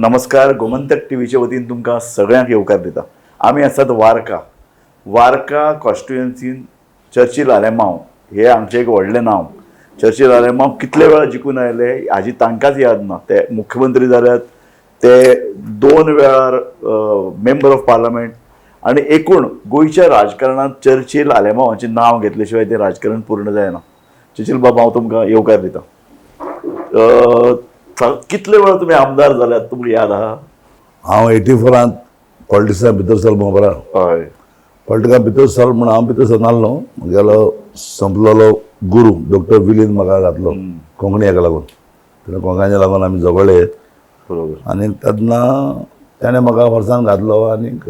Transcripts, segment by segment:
नमस्कार. गोमंतक टीव्हीच्या वतीन तुमकां सगळ्यांक येवकार दिता. आमी आसात वार्का. वार्का कॉन्स्टिट्युएन्सीन चर्चिल आलेमांव हे आमचें एक व्हडलें नांव. चर्चिल आलेमांव कितले वेळा जिखून आयले हाजी तांकांच याद ना. ते मुख्यमंत्री जाल्यात, ते दोन वेळार मेंबर ऑफ पार्लमेंट आनी एकूण गोंयच्या राजकारणांत चर्चिल आलेमांवाचें नांव घेतले शिवाय तें राजकारण पूर्ण जायना. चर्चिल बाब, हांव तुमकां येवकार दिता. कितले वेळा तुमी आमदार जाल्यात, तुमकां याद आहा? हांव 84रांत पॉलिटिक्सा भितर सरलो खबर. पॉलिटिका भितर सरलो म्हूण हांव भितर सरनासलो. म्हगेलो संपलेलो गुरू डॉक्टर विलीन म्हाका घातलो कोंकणी हाका लागून. तेन्ना कोंकण्याच्या लागून आमी झगडले. आनी तेन्ना तेणें म्हाका वर्सान घातलो आनीक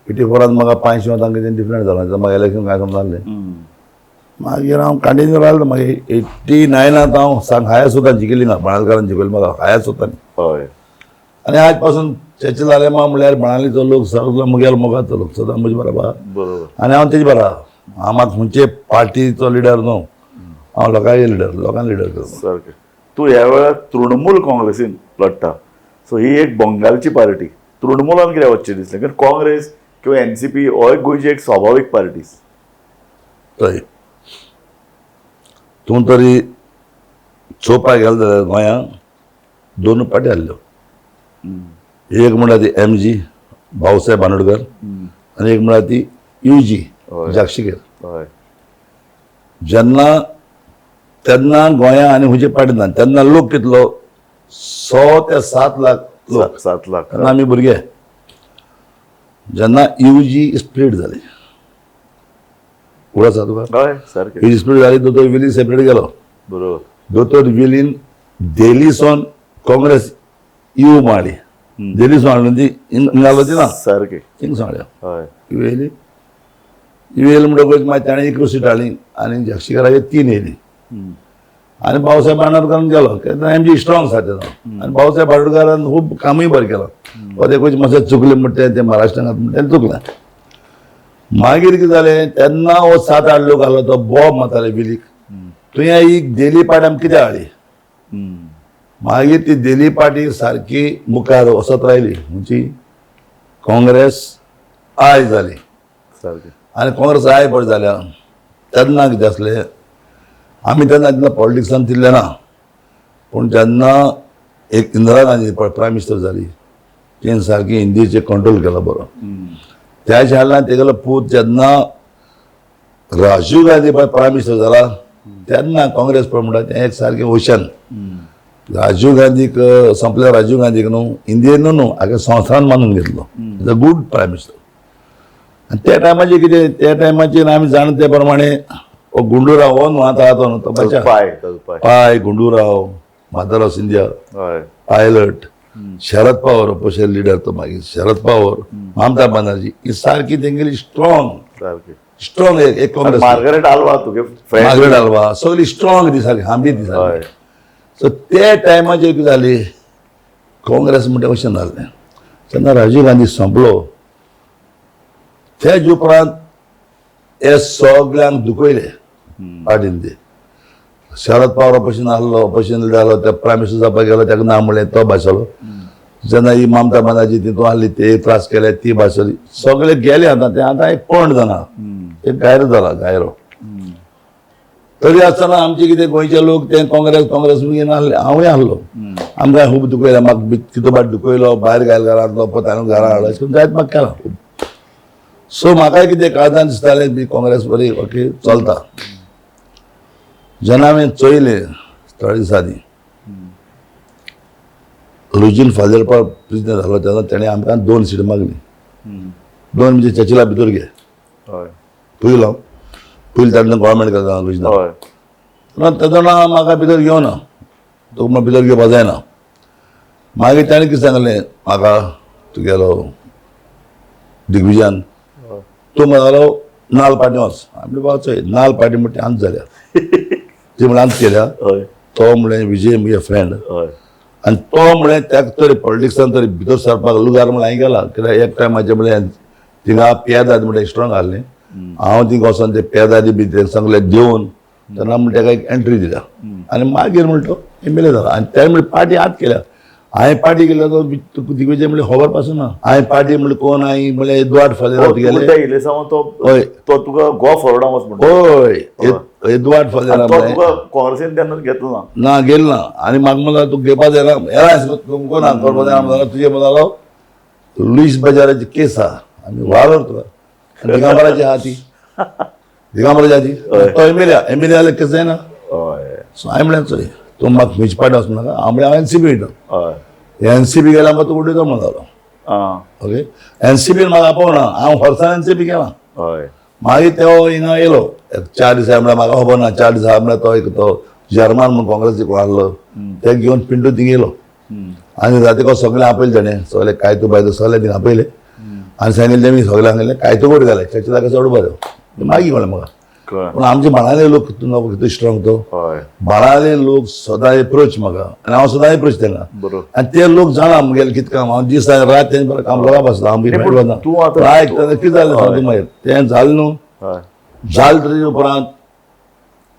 84रांत म्हाका 500 मतांक कितें डिफरंट जालां. तेन्ना म्हाका इलेक्शन कांय समजनासलें. मागीर हांव कंटिन्यू रावलो. मागीर 89नांत हांव सांग हायस्ट सुद्दां जिखली ना. बाणालकारान जिखयलें म्हाका हायस्ट सुद्दां. आनी आज पासून चर्चिल आलेमांव म्हणल्यार बाणालीचो लोक सगलो म्हगेलो मोगाचो लोक, सदां म्हजे बरोबर. आनी हांव तेजे बरा. हांव मात खंयचे पार्टीचो लिडर न्हू, हांव लोकांचे लिडर, लोकांक लिडर करता. सारकें. तूं ह्या वेळार तृणमूल काँग्रेसीन लढटा, सो ही एक बंगालची पार्टी. तृणमूलान कित्याक वचचें दिसलें? कारण काँग्रेस किंवा एनसीपी हो एक गोंयची एक स्वाभावीक पार्टी. हय, तूं तरी चोवपाक गेलो जाल्यार गोंयांत दोन पार्टी आसल्यो. एक म्हणल्यार ती एम जी भाऊसाहेब बांदोडकर आनी एक म्हणल्यार ती you जी जाक्षीकर. जेन्ना तेन्ना गोंया आनी खंयची पार्टी ना, तेन्ना लोक कितलो, 6 ते 7 लाख लोक. 7 लाख. तेन्ना आमी भुरगे. जेन्ना you ji split जाली, उडस आसा तुका? हय, सारकें. You ji split जाली, दोतोर विलीन सेपरेट गेलो. दोतोर विलीन डेलीसोन काँग्रेस you माळी डेलीसोन हाडून ती हिंगा ती ना. थिंग सांगल्या. You येयली, you येयली म्हणटकच मागीर ताणें 11 सीट हाडली आनी जक्षीकराचे 3 येयली आनी भाऊसाहेब बांदोडकरान गेलो. तेन्ना एम जी स्ट्रॉंग आसा तेन्ना आनी भाऊसाहेब बांदोडकरान खूब कामूय बरें केलां. हो ते मातशें चुकलें म्हणटा तें महाराष्ट्रान म्हणटा तें चुकलें. मागीर कितें जालें, तेन्ना हो 7-8 लोक आसलो तो बॉब मारताले विलीक, तुवें ही डेली पार्टी आमकां कित्याक हाडली? मागीर ती डेली पार्टी सारकी मुखार वचत रायली, म्हणजे काँग्रेस I जाली. आनी काँग्रेस I पळय जाल्या तेन्ना कितें आसलें, आमी तेन्ना तेन्ना पॉलिटिक्सान तितलें ना, पूण जेन्ना एक इंदिरा गांधी पळय प्रायम मिनिस्टर जाली, तेणें सारकी हिंदीचेर कंट्रोल केलो बरो. त्या शाळान तेगेलो पूत जेन्ना राजीव गांधी पळय प्रायम मिनिस्टर जाला, तेन्ना काँग्रेस पळय म्हणटा तें एक सारकें ओशन. राजीव गांधीक संपल्या, राजीव गांधीक न्हू इंडियन न्हू आगे संवसारान मानून घेतलो is a good prime minister. आनी त्या टायमाचेर कितें, त्या टायमाचेर आमी जाणा ते प्रमाणे हो गुंडूराव हो न्हू आतां तो न्हू तो ताजो बाचा पाय, ताजो पाय. पाय, Gundurao, Madhavrao Scindia, pilot, Sharad Pawar opposition leader तो, मागीर शरद पवार, ममता बनर्जी, ही सारकी तेंगेली स्ट्रॉंग. स्ट्रॉंग एक काँग्रेस. मार्गरेट आल्वा तुगे फ्रेंड. मार्गरेट आल्वा सगळी स्ट्रॉंग ती सारकी, आंबी ती सारकी. सो ते टायमाचेर कितें जाली, काँग्रेस म्हणटा अशें जालें. जेन्ना राजीव गांधी सोंपलो, तेज उपरांत हे सगल्यांक दुखयले पार्टीन ते. शरद पवार ऑपोजिशन आहलो, ऑपोजिशन जालो, ते प्रायम मिनिस्टर जावपाक गेलो, ताका ना म्हणलें, तो भाशलो. जेन्ना ही ममता बनर्जी तितून आहली, ते त्रास केले, ती भाशली, सगळे गेले. आतां ते आतां एक पॉयंट जाना, एक गायरो जाला गायरो. तरी आसतना आमचे कितें गोंयचे लोक ते काँग्रेस काँग्रेस नासले. हांवूय आहलो, आमकां खूब दुखयलें. म्हाका तितू बाट दुखयलो, भायर घायल घरांतलो, पोतान घरा हाडलो, अशें करून जायत म्हाका केलां खूब. सो म्हाकाय कितें काळजान दिसतालें बी काँग्रेस बरी ओके चलता. जेन्ना हांवें चोयलें थोड्या दिसांनी लुजीन फादर प्रेजिडेंट जालो, तेन्ना तेणें आमकां 2 सीट मागली. 2 म्हणजे चर्चिला भितर घे. पयलो पयलीं तेन्ना गव्हर्मेंट करता लुजिना. तेन्ना म्हाका भितर घेवना तुका, म्हण भितर घेवपा जायना. मागीर ताणें कितें सांगलें म्हाका, तुगेलो दिग्विजयान, तूं म्हणलो नाल पार्टी वच. आमी बाबा चोय नाल पार्टी म्हणटा आमच जाल्या ती म्हणल्यार आमच केल्या. तो म्हणलें विजय म्हगे फ्रेंड. आनी तो म्हणलें ताका तरी पॉलिटिक्सान तरी भितर सरपाक लुगार म्हणल्यार हांवें गेला. कित्याक एक टायमाचेर म्हणल्यार थिंगा पियादाद म्हणल्यार स्ट्रॉंग आहलें. हांव थिंगा वचोन ते पियादादी बी ते सगळे देवन तेन्ना म्हण ताका एक एंट्री दिल्या आनी मागीर म्हणटा तो एम एल ए जाला आनी त्या म्हणजे पार्टी आत केल्या. हांवें पार्टी केलो तो दिग्विजय म्हणल्यार खबर पासून ना. हांवें पार्टी म्हणल्यार कोण हांवें म्हणल्यार एदवार्ड फालेरा तुगेले इलेसांव तो हय. तो तुका गोवा फॉरवर्डाक वच म्हणटा. हय, एदवार्ड फालेरा तो तुका काँग्रेसीन तेन्ना घेतलो ना. ना, गेलो ना. आनी म्हाका म्हणला तूं घेवपा जायना, येना कोण करपा जायना म्हणला तुजें म्हणलो लुईस बजाराची केस आहा आनी वावर तुका दिगंबराची आहा ती, दिगंबराची आहा ती. तो एमएलए, एमएलए जाल्यार केस जायना. हय. सो हांवें म्हणलें चोय तूं म्हाका खंयची पार्टी वच नाका, हांव म्हणलें हांव एनसीपी वयता. हय. एनसीपी गेल्यार म्हाका तूं उडयता म्हणटालो. आं. ओके, एनसीपीन म्हाका आपोवना, हांव वर्सान एनसीपी गेला. हय. मागीर तो हिंगा येयलो 4 दिसा म्हळ्यार म्हाका खबर ना, 4 दिसा म्हळ्यार तो एक तो जर्मान म्हूण काँग्रेसी कोण आहलो ते घेवन पिंटू थिंग येयलो. आनी जाता सगळें आपयलें तेणें, सगळे कायतू बायतू सगळे थिंग आपयले आनी सांगिल्लें तेमी सगळें सांगिल्लें कायतू कोड घाले चर्चे जागा चड बरें मागीर कळ्ळें म्हाका. पूण आमचे बाणाले लोक कितू स्ट्रॉंग तो. हय. बाणाले लोक सदां एप्रोच म्हाका आनी हांव सदां एप्रोच तांकां. बरोबर. आनी ते लोक जाणा म्हगेलें कितें काम, हांव दीस आनी रात तेंचे बरोबर काम लोकां बसता, हांव पूण तूं आतां आयकता कितें जालें सांगता मागीर तें जालें न्हू. हय. जालें तरी उपरांत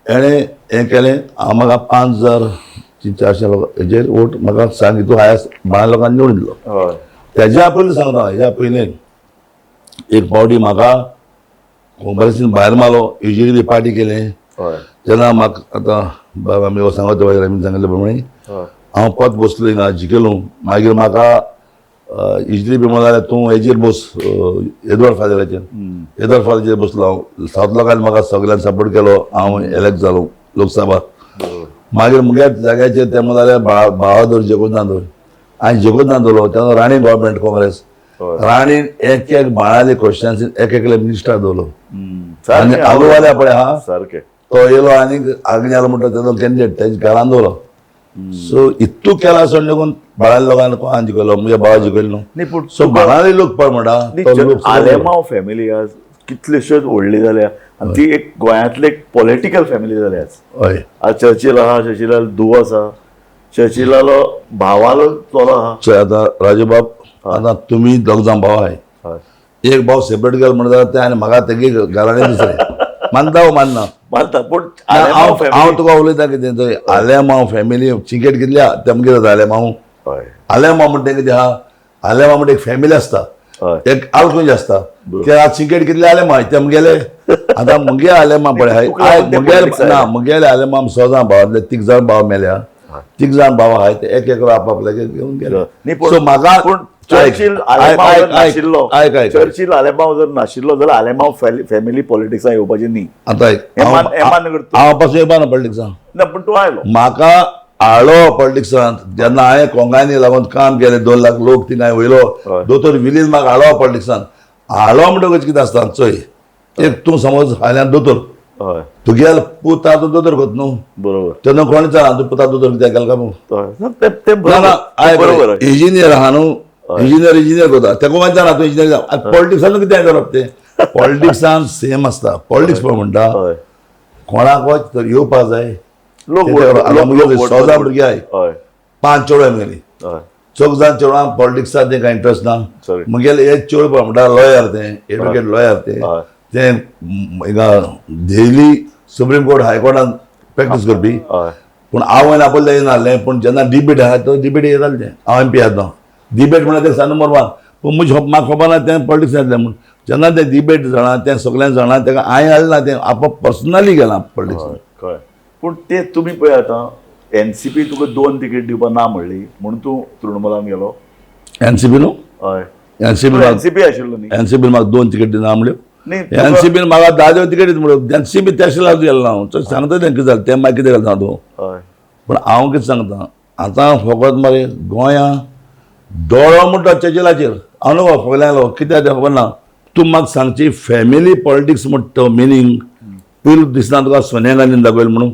हेणें हें केलें, हांव म्हाका 5300 लोकां हेजेर वोट म्हाका सांग तूं हायस्ट बारा लोकांनी निवडून दिलो. हय. तेज्या पयलीं सांगता, हेज्या पयलीं एक फावटी म्हाका काँग्रेसीन भायर मारलो, युजिनी बी पार्टी केलें. हय. तेन्ना म्हाका आतां बाबा आमी सांगत आमी सांगिल्ले प्रमाणे हय. हांव पद बसलो हिंगा जिखलो. मागीर म्हाका इजली बी म्हणलें तूं हेजेर बस, एदवार्ड फादराचेर. एदवार्ड फादराचेर बसलो हांव, सावथ लोकांनी म्हाका सगळ्यांनी सपोर्ट केलो, हांव एलेक्ट जालो लोकसभा. मागीर म्हज्या जाग्याचेर ते म्हणलें बहादूर जगन्नाथ दवर, आनी जगन्नाथ दवरलो तेन्ना राणी गव्हर्मेंट काँग्रेस. हय. राणीन एक एक बाळाले क्वेश्चन्स एक एकले मिनिस्टर दवरलो. आनी सारकें. आलुवाल्या पळय हा सारकें. तो येयलो आनी आग्नेल म्हणटा तेजो कॅन्डिडेट तेज्या घरान दवरलो. सो इतू केला सोडून देखून बाळाले लोकांनी कोणाक जिखयलो, म्हज्या भावा जिखयलो न्हू. न्ही पूण सो बाळाले लोक पळय म्हणटा तो लोक आलेमाव फॅमिली आज कितल्योश्योच व्हडली जाल्या आनी ती एक गोंयांतली एक पॉलिटिकल फॅमिली जाल्या आज. हय. आज चर्चिल आहा, चर्चिलाल धूव आसा, चर्चिलालो भावालो चलो आहा. चोय आतां राजूबाब, आतां तुमी दोग जाण भाव आहाय, हय. एक भाव सेपरेट गेलो म्हणटा जाल्यार ते आनी म्हाका तेगे घराणे दुसरें मानता वो मानना. मानता पूण ना, आलेमाव हांव फॅमिली. तुका उलयता कितें, थंय आलेमाव फॅमिली चिकेट कितली आहा तेमगे जाता आलेमाव. हय. आलेमाव म्हणटा कितें आहा, आलेमाव म्हणटा एक फॅमिली आसता, हय. एक आलकुंज आसता. ते आज चिकेट कितले आलेमाव ते म्हगेले आतां म्हगे आलेमाव पळय तुका लागून ते म्हगेले politics ना आयले. म्हगेले आलेमाव 6 जाण भावांतले 3 जाण भाव मेल्या, 3 जाण भाव आहाय ते एक एकलो आपआपल्यागेर घेवन गेले. न्ही पूण सो म्हाका पूण चर्चिल आलेमाव जर नाशिल्लो, आयक आयक चर्चिल आलेमाव जर नाशिल्लो जाल्यार आलेमाव फॅमिली पॉलिटिक्सां येवपाची न्ही. आतां आयक, हें मान्य करता. हांव पासून येवपा ना पॉलिटिक्सान. ना पूण तूं आयलो. म्हाका हाडलो पॉलिटिक्सांत जेन्ना हांवें कोंगांनी लागून काम केलें, 2 लाख लोक थिंगा हांवें वयलो, हय. दोतोर विलीन म्हाका हाडलो पॉलिटिक्सांत. हाडलो म्हणटकच कितें आसता चोय, एक तूं समज फाल्यां दोतोर, हय. तुगेलो पूत आतां दोतोर कोत न्हू, बरोबर. तेन्ना कोण विचारना तूं पुता दोतोर कित्याक गेलो काय म्हणून. हय. ना, ते ते ना बरोबर. ना, आयक बरोबर. इंजिनियर आहा न्हू, इंजिनियर इंजिनियर कोता तेका मागीर जाणा तूं इंजिनियर. आतां पॉलिटिक्सान कितें करप तें, पॉलिटिक्सान सेम आसता. पॉलिटिक्स पळय म्हणटा हय. कोणाक वच तर येवपाक जाय. लोक ते वोट आतां लोक मुगेले वोट 6 जाण भुरगीं आहाय, हय. 5 चेडवां मुगेलीं, हय. 4 जाण चेडवांक पॉलिटिक्सांत तेंकां इंट्रस्ट ना. Sorry. मुगेले एक चेडूं पळय म्हणटा लॉयर तें, एडवोकेट लॉयर तें, हय. तें हिंगा डेली सुप्रीम कोर्ट हायकोर्टान प्रॅक्टीस करपी. हय. पूण आवयन आपल्याक येनासलें, पूण जेन्ना डिबेट आहा तो डिबेट येतालें तें, हांव एम पी आसा डिबेट म्हणल्यार तें सान नंबर 1. पूण म्हजी म्हाका खबर ना तें पॉलिटिक्स येतलें म्हूण. जेन्ना तें डिबेट जाणा तें सगळ्यांक जाणा तेका हांवें हाडलें ना, तें आप पर्सनली गेलां पॉलिटिक्सान. कळ्ळें. पूण ते तुमी पळय आतां एनसीपी तुका 2 तिकेट दिवपा ना म्हणली म्हणून तूं तृणमूलान गेलो. एनसीपी न्हू, हय. एनसीपी एनसीपी आशिल्लो न्ही. एनसीपीन म्हाका 2 तिकेट दिना म्हणल्यो, न्ही तुका एनसीपीन म्हाका 10 तिकेट दिता म्हणल्यो, एनसीपी त्याश लागून गेलो ना हांव. सांगता तें कितें जालें तें मागीर कितें गेलें सांगता तूं. हय. पूण हांव कितें सांगता आतां फकत मरे गोंया दोळो म्हणटा चर्चिलाचेर हांव न्हू सगळ्यांक आयलो कित्याक तें खबर ना. तूं म्हाका सांगची फॅमिली पॉलिटिक्स म्हणटा तो मिनींग पयलू दिसना तुका सोनिया गांधीन दाखयलें म्हणून.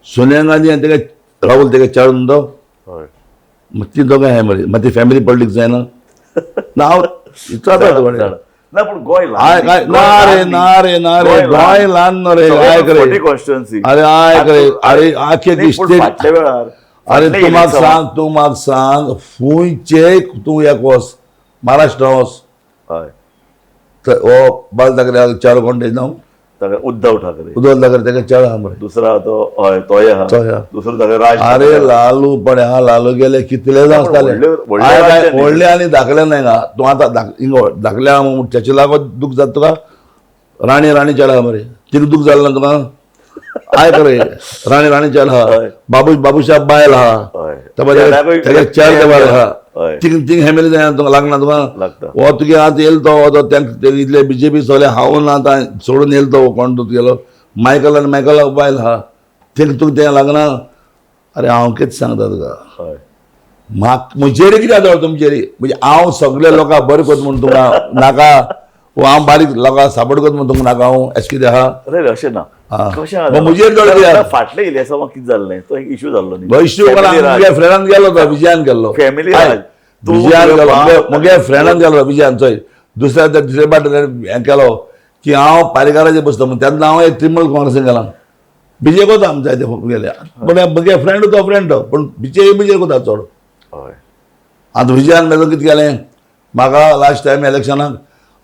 सोनिया गांधी आनी तेका राहुल तेका चारून तो हय. ती दोगांय आहाय मरे, मागीर ती फॅमिली पॉलिटिक्स जायना ना. हांव विचारता तुका. ना पूण गोंय आयक आयक ना रे ना रे ना रे गोंय ल्हान न्हू रे. आयक रे, कॉन्स्टिट्युएन्सी. अरे आयक रे, अरे आखे स्टेट. फाटल्या वेळार अरे तूं म्हाका सांग, तूं म्हाका सांग फुंयचे तूं एक वच महाराष्ट्रा वच हय. हो बाल ठाकरे 4 कोण तेजें नांव ताका उद्धव ठाकरे, उद्धव ठाकरे ताका चेडो आहा मरे. दुसरा तो हय तोय आहा, तोय आहा. दुसरो ताका राज. अरे लालू पळय हा, लालू गेले कितले जाण आसताले. व्हडले आनी धाकले न्हय गा. तूं आतां धाकले आहा म्हूण चर्चिलाक लागून दूख जाता तुका. राणी राणी चेडो आहा मरे, तिका दूख जालें ना तुका. आयक रे, राणी राणी चेडो आहा, बाबू बाबूशाह बायल आहा, तेका चार बायल आहा, थिंग थिंग फॅमिली जायना तुका, लागना तुका. हो तुगे आतां येयलो तो हो तेंका इतले बीजेपी सगळे हांव ना आतां सोडून येयलो तो कोण तुगेलो मायकल आनी मायकलाक बायल आहा, थिंग तुका तें लागना. अरे हांव कितें सांगता तुका, म्हाका म्हजेर कितें जाता तुमचेर, म्हणजे हांव सगळे लोकांक बरें करता म्हूण तुमकां नाका, हांव बारीक लोकांक सापोर्ट करता म्हूण तुमकां नाका. हांव अशें कितें आहा? अरे अशें ना, कशें म्हजेर दोळे. फाटले इलेक्शनाक कितें जाल्लें, तो एक इशू जाल्लो न्ही. इशू म्हगे फ्रेंडान गेलो तो, विजयान गेल्लो, फॅमिली विजयान गेलो, म्हगे फ्रेंडान गेलो विजयान. चोय दुसऱ्या दुसरे पाट हें केलो की हांव पारेकाराचेर बसलो म्हूण, तेन्ना हांव एक तृणमूल काँग्रेसीन गेला, बीजे कोता आमच्या जायते गेले, पूण म्हगे फ्रेंड तो फ्रेंड तो, पूण बीजे बीजे कोता चड. आतां विजयान मेजो कितें केलें म्हाका लास्ट टायम इलेक्शनाक,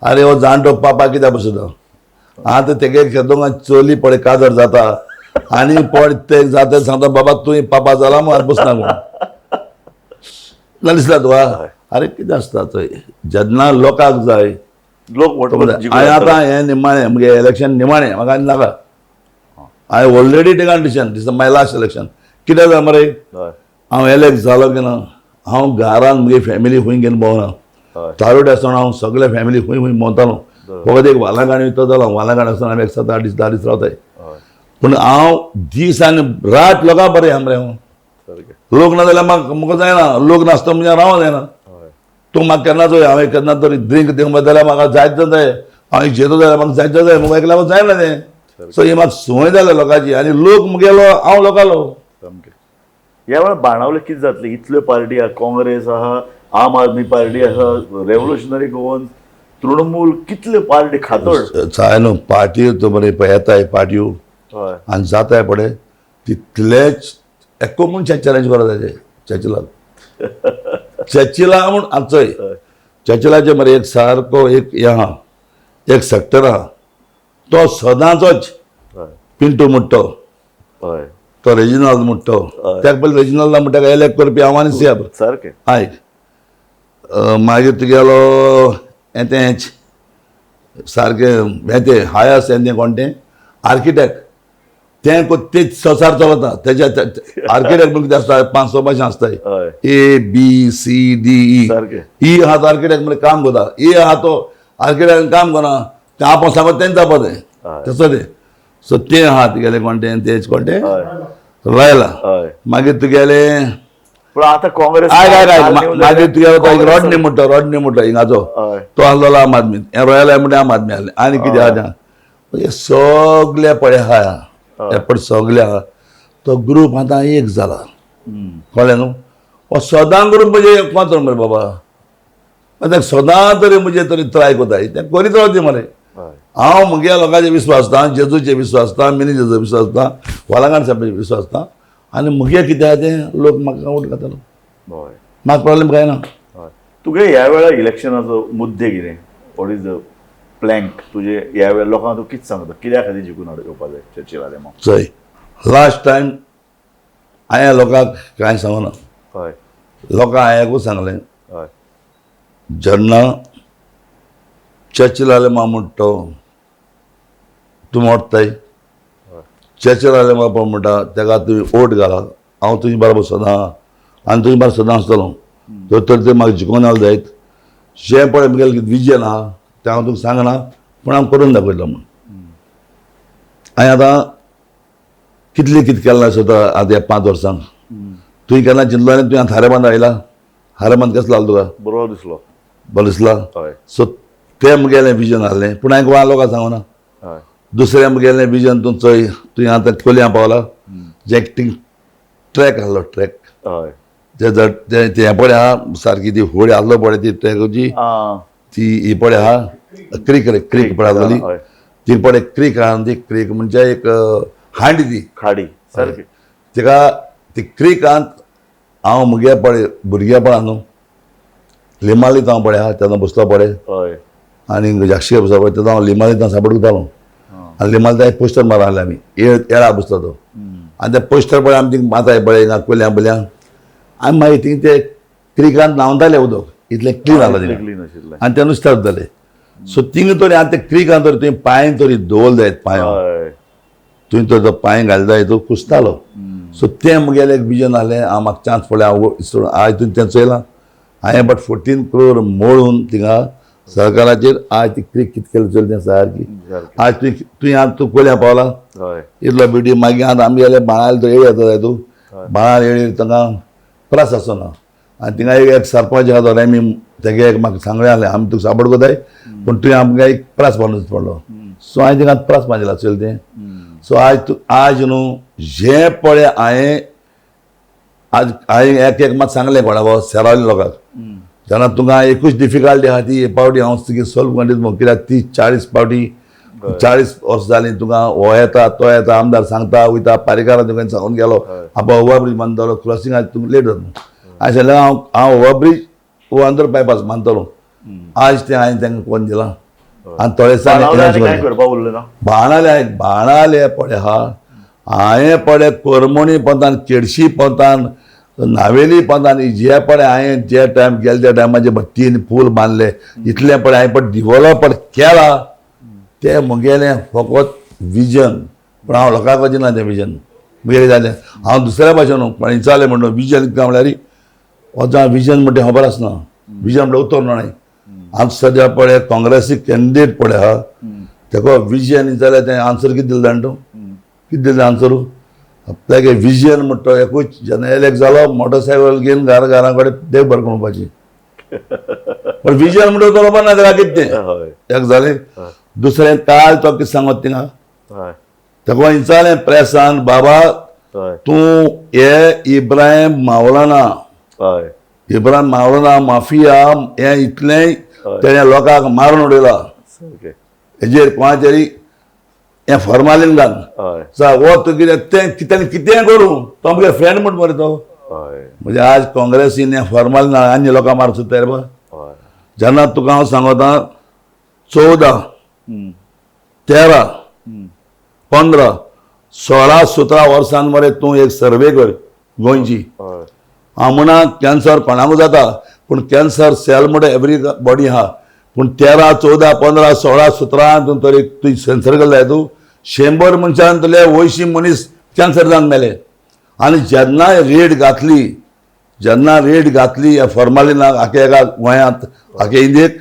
अरे हो जाणटो पापा कित्याक बसता आतां तेगे दोगां चली पळय काजर जाता आनी पळय ते जाता सांगता बाबा तुवें पापा जाला म्हूण बसना म्हूण दिसला तुका. अरे कितें आसता थंय जेन्ना लोकांक जाय लोक. हांवें आतां हें निमाणें म्हगे इलेक्शन निमाणें म्हाका आनी नाका. हांवें already taken decision, this my last election. कितें जाता मरे, हांव एलेक्ट जालो की ना, हांव घरान म्हगे फॅमिली खंय घेवन भोंवना. तारोडे आसतना हांव सगळे फॅमिली खंय खंय भोंवतालो. फकत एक वालागाणी वयता जालो, वालागाणी आसतना आमी एक 7-8 दीस 10 दीस रावताय. पूण हांव दीस आनी रात लोकां बरें आहा मरे. हांव लोक ना जाल्यार म्हाका म्हाका जायना, लोक नासता म्हणजे रावो जायना. तूं म्हाका केन्ना चोय, हांवें केन्ना तरी ड्रिंक दिवंक जाल्यार म्हाका जायत जाय, हांवें जेतो जाल्यार म्हाका जायत जाय, म्हाका एकल्या जायना तें. सो ही म्हाका संवय जाल्या लोकांची आनी लोक मुगेलो हांव लोकांलो. सामकें ह्या वेळार बाणावले कितें जातलें, इतल्यो पार्टी आहा, काँग्रेस आहा, आम आदमी पार्टी आहा, रेव्होल्युशनरी गोवन, तृणमूल, कितल्यो पार्टी खातड. साय न्हू पार्टी तो बरें पळय येताय पार्ट्यो आनी जाताय पळय तितलेच एको म्हूण चॅलेंज करता तेजे चर्चिलाक. चर्चिला म्हूण आतां चोय, चर्चिलाचे मरे एक सारको एक हें आहा, एक सेक्टर आहा, तो सदांचोच पिंटू म्हणटा तो, तो रेजिनाल्द म्हणटा, ताका पयलीं रेजिनाल्द म्हणटा, ताका एलेक्ट करपी हांव आनी सियाब. सारकें. आयक मागीर तुगेलो हें तेंच सारकें हें तें हायस्ट हें तें कोण तें आर्किटेक्ट, तें तेच संवसार चलता तेज्या. आर्किटेक्ट म्हणून कितें आसता, 5-6 भाशा आसताय, A B C D E. E आहा तो आर्किटेक्ट म्हणजे काम करता, ए आहा तो आर्किटेक्ट काम करना, तें आपूण सांगता तेंच जावपा तें तसो तें. सो तें आहा तुगेलें कोण तें तेच कोण तें रायला. मागीर तुगेलें पूण आतां काँग्रेस आयक आयक आयक, मागीर तुगेलो तो एक रॉडनी म्हणटा, रॉडनी म्हणटा हिंगाचो, तो आसलेलो आम आदमी, हें रॉयल म्हणटा आम आदमी आसलें. आनी कितें आहा तें सगळे पळय आहा, हे पळय सगळे आहा, तो ग्रूप आतां एक जाला. कळ्ळें न्हू, हो सदां ग्रूप म्हणजे कोण मरे बाबा, आतां सदां तरी म्हणजे तरी ट्राय करताय तें करीत रावती मरे. हांव म्हगे लोकांचे विस्वास आसता, जेजूचे विस्वास आसता, मिनीजेचो विस्वास आसता, वालांगाण साहेबाचेर विस्वास आसता, आनी म्हगे कितें आहा तें लोक म्हाका वोट घातलो, म्हाका प्रॉब्लेम कांय ना. तुगे ह्या वेळार इलेक्शनाचो मुद्दे कितें, what is the Planck तुजे ह्या वेळार लोकांक तूं कितें सांगता, कित्या खातीर जिखून येवपा जाय चर्चिल आलेमांव? चोय लास्ट टायम हांवें लोकांक कांय सांगना, लोकांक हांवें सांगलें, जेन्ना चर्चिल आलेमांव म्हणटा तो तूं मोडटाय, चर्चिल आलेमांव पळय म्हणटा तेका तुवें वोट घाला, हांव तुजे बरोबर सदां आनी तुजे बरोबर सदां आसतलो, तर ते म्हाका जिखोवन आयले जायत, जें पळय म्हगेलें विजन आहा तें हांव तुका सांगना, पूण हांव करून दाखयतलो म्हूण. हांवें आतां कितलें कितें केलां स्वता आतां ह्या 5 वर्सांक. तुवें केन्ना चिंतलो आनी तुवें हारेबांद आयला, हारेबांद कसलो आसलो तुका? बरो दिसलो, बरो दिसला. सो तें म्हगेलें विजन आसलें, पूण हांवें गोवा लोकांक सांगना. दुसरें म्हगेलें विजन तूं चोय, तुवें आतां कोलयां पावला, जें थिंग ट्रॅक आसलो, ट्रॅक ते तें पळय आहा सारकी ती होळी आसलो पळय ती ट्रॅकाची ती ही पळय आहा क्रीक रे, क्रीक पळय आसली ती पळय क्रीक आहा, ती क्रीक म्हणजे एक हांडी ती खाडी सारकी, तिका ती क्रिकांत हांव म्हगे पळय भुरगेपणान न्हू लिमालीत हांव पळय आहा तेन्ना बसलो पळय, आनी जाक्षी बसलो पळय तेन्ना हांव लिमालीत हांव सापड करतालो. आनी लिमाल पोस्टर मार आहले आमी येळा बसलो तो आनी ते पोस्टर पळय आमी थिंग माताय पळय हिंगा कोल्यां बल्यां आनी मागीर थिंग ते क्रिकान न्हांवताले उदक इतलें क्लीन आसलें थिंगा क्लीन आशिल्लें आनी ते नुस्तें जाताले. सो थिंगा तरी आनी ते क्रिकान तरी तुवें पांय तरी दवरले जायत पांय तुवें तर तो पांय घाल जाय तो कुसतालो. सो तें मुगेलें एक विजन आहलें हांव म्हाका चान्स पडलें हांव आयज तुवें तें चोयलां हांवें बट 14 क्रोर मोडून थिंगा सरकाराचेर आज ती क्रीक कित केली चोयली तें सारकी. आज तुवें तुवें आतां तूं कोल्यां पावला इतलो ब्युटी मागीर आतां आमगेले बाणाले तो एळी येता जाय तूं बाणाल एळी तांकां त्रास आसना आनी थिंगा एक सरपंच आहा तो रेमी तेगे एक म्हाका सांगलें आहलें आमी तुका सापोर्ट करताय पूण तुवें आमकां एक प्रास बांदून पडलो. सो हांवें थिंगा प्रास बांदिला चोयलें तें. सो आज तूं आज न्हू जें पळय हांवें आज हांवें एक एक मात सांगलें कोणाक सेरावले लोकांक जेन्ना तुका एकूच डिफिकल्टी आहा ती हे पावटी हांव तुगे सोल्व करून दिता कित्याक 30-40 पावटी 40 वर्सां जालीं तुका हो येता तो येता आमदार सांगता वयता पारेकारां तुका सांगून गेलो आबा ओवरब्रीज बांदतलो क्रॉसिंग आज तुका लेट जाता. हांवें सांगलें हांव हांव ओवरब्रीज वो अंदर बायपास बांदतलो. आज तें हांवें तांकां कोण दिलां आनी थोडे बाणाले बाणाले पळय आहा हांवें पळय करमणी पंतान केडशी पंतान नावेली पंतान जे पळय हांवें जे टायम गेले त्या टायमाचे 3 पूल बांदले इतलें पळय हांवें पण डिवॉलप केला तें म्हगेलें फकत विजन. पूण हांव लोकांक दिना तें विजन म्हगेलें जालें हांव दुसऱ्या भाशेन न्हू पण विचारलें म्हणटा विजन कितें म्हणल्यार वचा विजन म्हणटा खबर आसना विजन म्हणल्यार उतर न्हय. आमचो सद्या पळय काँग्रेसी कॅन्डिडेट पळय आहा तेका विजन विचारल्यार तें आन्सर कितें दिलें जाणा तूं कितें दिलें आन्सर आपल्यागे विजन म्हणटा एकूच जेन्ना एलेक्ट जालो मोटरसायकल घेवन घरा घरा कडेन देगभर म्हणपाची पण विजन म्हणटा बरोबर ना ताका कितें तें एक जालें. दुसरें काल तो कितें सांगत थिंगा ताका विचारलें प्रेसान बाबा तूं हे इब्राहिम मावलाना इब्राहिम मावलाना माफिया हें इतलें तेणें लोकांक मारून उडयला हेजेर कोणाचेरी हें फॉर्मालीन घाल हो तूं कितें तें तेणें कितेंय करूं तो म्हगे फ्रेंड म्हण मरे तो. म्हणजे आज काँग्रेसीन हें फॉर्मालीन आनी लोकांक मारूंक सोदता रे बा. जेन्ना तुका हांव सांगता 14, 13, 15, 16, 17 वर्सां मरे तूं एक सर्वे कर गोंयची. हांव म्हणा कॅन्सर कोणाकूय जाता पूण कॅन्सर सेल म्हणटा एवरी बॉडी आहा पूण 13, 14, 15, 16, 17 तूं तरी तूं सेन्सर केल्लो जाय तूं 100 मनशांतले 80 मनीस कॅन्सर जावन मेले. आनी जेन्ना रेड घातली जेन्ना रेड घातली ह्या फॉर्मालिनाक आखे एका गोंयांत आखे इंडियेक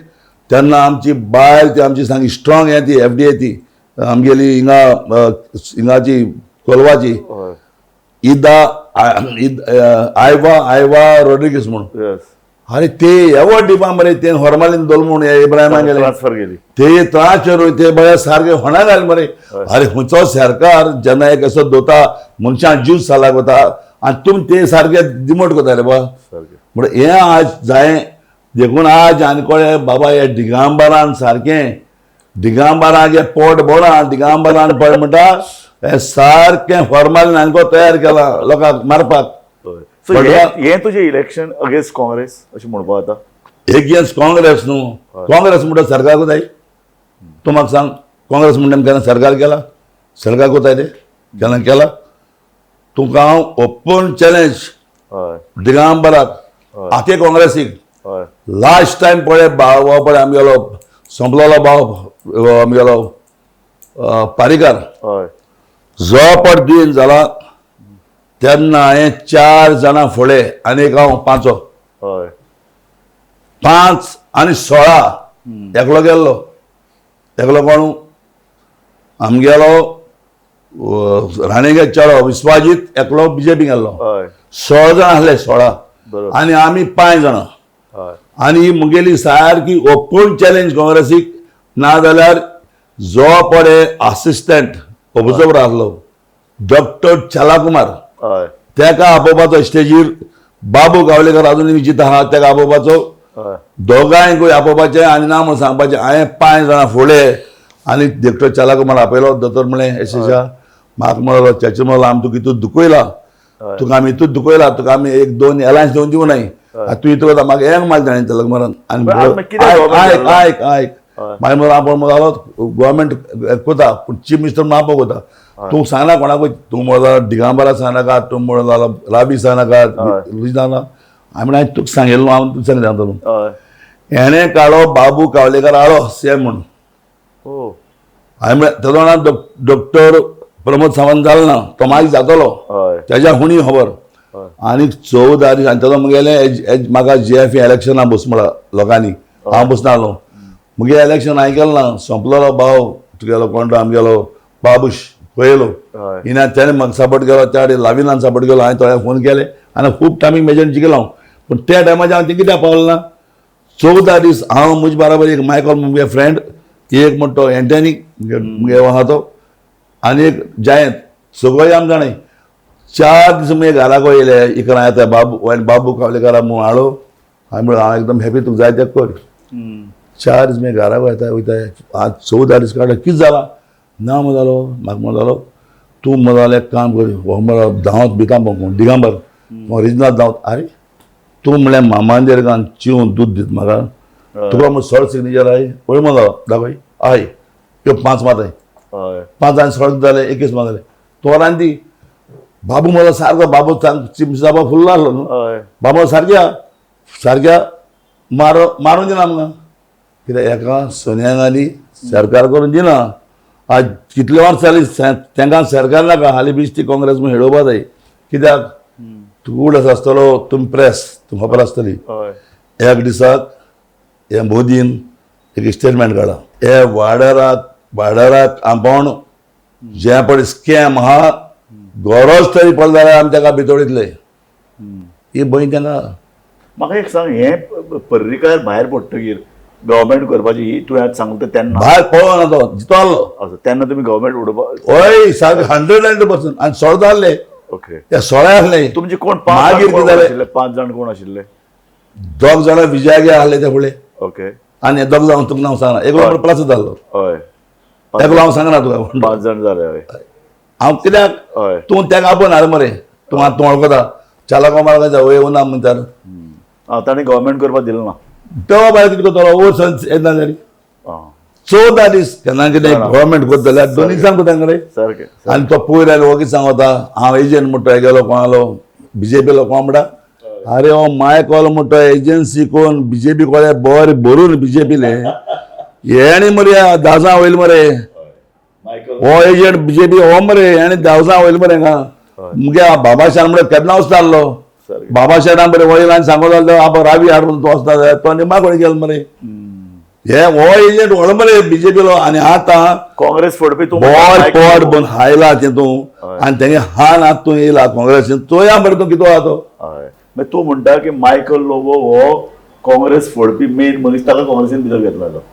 तेन्ना आमची बायल ती आमची सामकी स्ट्रॉंग हें ती FDA ती आमगेली हिंगा हिंगाची कोलवाची इदा आयवा आयवा रॉड्रिगीस म्हणून अरे ते एवॉर्ड दिवपा मरे ते फॉर्मालीन दोल म्हणून इब्राहिमा गेले ट्रान्सफर केली ते त्रास ते बरे सारके होणा घाल मरे. अरे खंयचो सरकार जेन्ना एक असो दोता मनशां जीव सालाक वता आनी तुमी ते सारके डिमोट करता रे बा. म्हणून हें आज जाय देखून आज आनी कोळे बाबा हे दिगंबरान सारकें दिगंबराक हे पोट बोडा दिगंबरान पळय म्हणटा हे सारकें फॉर्मालीन आनी तयार केलां लोकांक मारपाक. सो हें तुजें इलेक्शन अगेन्स्ट काँग्रेस अशें म्हणपाक जाता? एगेन्स्ट काँग्रेस न्हू काँग्रेस म्हणटा सरकार कोताय तूं म्हाका सांग काँग्रेस म्हणटा केन्ना सरकार केला सरकार कोताय ते केन्ना केला तुका हांव ओपन चॅलेंज दिगंबराक आखे काँग्रेसीक. लास्ट टायम पळय भाव पळय आमगेलो संपलोलो भाव आमगेलो पारीकार जो पट दिन जाला तेन्ना हांवें 4 जाणां फुडें आनी एक हांव 5 5 आनी 16 एकलो गेल्लो एकलो कोण आमगेलो राणेगे चेडो विश्वाजीत एकलो बीजेपी गेल्लो. 16 जाणां आसले 16 आनी आमी 5 जाणां आनी मुगेली सारकी ओपन चॅलेंज काँग्रेसीक. ना जाल्यार जो पळय असिस्टंट ऑब्जर्वर आसलो डॉक्टर चलाकुमार तेका आपोवपाचो स्टेजीर बाबू गावलेकर अजून जिता आहा तेका आपोवपाचो दोगांयकूय आपोवपाचें आनी ना म्हूण सांगपाचें हांवें 5 जाणां फुडें आनी डॉक्टर चलाकुमार आपयलो. दोतोर म्हणलें एशेशा म्हाका म्हणलो चेचे म्हणलो आमी तुका हितून दुखयला तुका आमी हितून दुखयला तुका आमी 1-2 एलायन्स दिवन दिवं नाय तूं हितून वता म्हाका एक माल जाणें चलाकुमारान. आनी आयक आयक आयक मागीर म्हणून आपूण जालो गव्हर्मेंट कोता, पूण चीफ मिनिस्टर म्हणून आपूण कोता. तूं सांगना कोणाकूय, तूं म्हणून जालो दिगंबरा सांगनाका, तूं म्हणून जालो राबी सांगनाका, सांगना. हांवें हांवें तुका सांगिल्लो, हांव तुका सांगता तूं. हेणें काडो बाबू कावलेकार हाडो सीएम म्हणून. हांवें म्हळें तेदो वेळार डॉक्टर प्रमोद सावंत जालो ना, तो मागीर जातलो, तेज्या हुणी खबर. आनी 14 दीस आनी तेजो मुगेलें म्हाका जीएफ इलेक्शना बस म्हळा लोकांनी, हांव बसना आसलो. मुगे इलेक्शन हांवें केलें ना, सोंपलेलो भाव तुगेलो कोण तो आमगेलो बाबूश पळयलो हिना, तेणें म्हाका सपोर्ट केलो, त्या लाविनान सपोर्ट केलो. हांवें थोड्यांक फोन केले आनी खूब टायमींग मेजर जिखलो हांव. पूण त्या टायमाचेर हांव तें कित्याक पावलो ना. 14 दीस हांव म्हजे बराबर एक मायकल मुगे फ्रेंड, एक म्हणटा तो एंटनी मुगे आहा तो, आनी एक जयंत, सगळे आम जाणाय. 4 दीस मुगे घराक येयले, 11 येता बाबू आनी बाबू कावलेकारा म्हूण हाडो. हांवें म्हणलें हांव एकदम हॅपी, तुका जाय तें कर. 4 दीस मागीर घराक वयता वयता, आज 14 दीस काडलो, कितें जालां ना म्हण जालो. म्हाका म्हण जालो तूं म्हण जालो एक काम कर, हो म्हण धांवत भिता कोण दिगंबर ओरिजिनल धांवत. आरे तूं म्हणल्यार मामांदेर गान चिवन दूद दित म्हाका, तुका म्हण 16 सिग्नेचर आहाय पळय म्हण जालो दाखय आहाय त्यो 5 माताय, 5 आनी 16 जाले, 21 मात जाले. तूं वरान दी बाबू म्हजो सारको, बाबू चिमसाबा फुल्ल आसलो न्हू, बाबू सारक्या सारक्या मारून दिना आमकां. कित्याक एका सोनिया गांधी सरकार करून दिना. आज कितले वर्स जाली तांकां सरकार नाका, हालीं बेश्टी काँग्रेस म्हूण हेडोवपा जाय. कित्याक तूं उड आसतलो, तुमी प्रेस तुमकां खबर आसतली. एक दिसाक हे मोदीन एक स्टेटमेंट काडला, हे वाडराक वाडराक आपूण जें पळय स्कॅम आहा गरज तरी पडली जाल्यार आमी ताका भितोडितले. ही भंय तांकां. म्हाका एक सांग, हें पर्रीकार भायर पडटकीर गव्हर्मेंट करपाची ही तुवें आज सांगता तेन्ना भायर पळोवना तो जितो आहलो तेन्ना तुमी गव्हर्मेंट उडोवपा? हय, सारकें 100% आनी 16 जाल्ले. ओके. ते 16 आहले. तुमचे कोण 5 मागीर जाण कितें आशिल्ले? 5 जाण कोण आशिल्ले? 2 जाणां विजयागे आहले ते फुडें. ओके. आनी 2 जाण तुका नांव सांगना, एकलो प्लस जाल्लो. हय. एकलो हांव सांगना तुका. 5 जाण जाले. हय. हांव कित्याक तूं ताका आपोवन हाड मरे, तूं आतां तूं वळखता चालक मारका वय येवना म्हणटार. ताणें गव्हर्मेंट करपाक दिलें ना. तेवा भायर कितें करतलो वयर सर येतना जाली 14 दीस केन्ना कितें गव्हर्मेंट करता जाल्यार दोन दिसांक करता रे. सारकें. आनी तो पयर आयलो वगीच सांगता हांव एजंट म्हणटा गेलो कोणालो बीजेपीलो कोण म्हणटा. अरे हो मायकल म्हणटा एजन्सी कोण बीजेपी कोळे बरें भरून बीजेपीले हेणी मरे दाजां वयल मरे, हो एजंट बीजेपी हो मरे हेणी दावजां वयल मरे हांगा. मुगे बाबाशान म्हळ्यार केन्ना वचता आहलो, बाबाशान बरें वयल आनी सांगो जालो आप रावी हाडून तूं वचता जाल्यार तो निमा कोणी गेलो मरे. हे हो एजंट व्हडलो मरे बीजेपीलो. आनी आतां काँग्रेस फोडपी तूं बॉल पोट बन हायला ते तूं आनी तेंगे हान आतां तूं येयला काँग्रेसीन चोया मरे तूं कितें आहा तो. हय, मागीर तूं म्हणटा की मायकल लोबो हो काँग्रेस फोडपी मेन मनीस, ताका काँग्रेसीन भितर घेतला तो.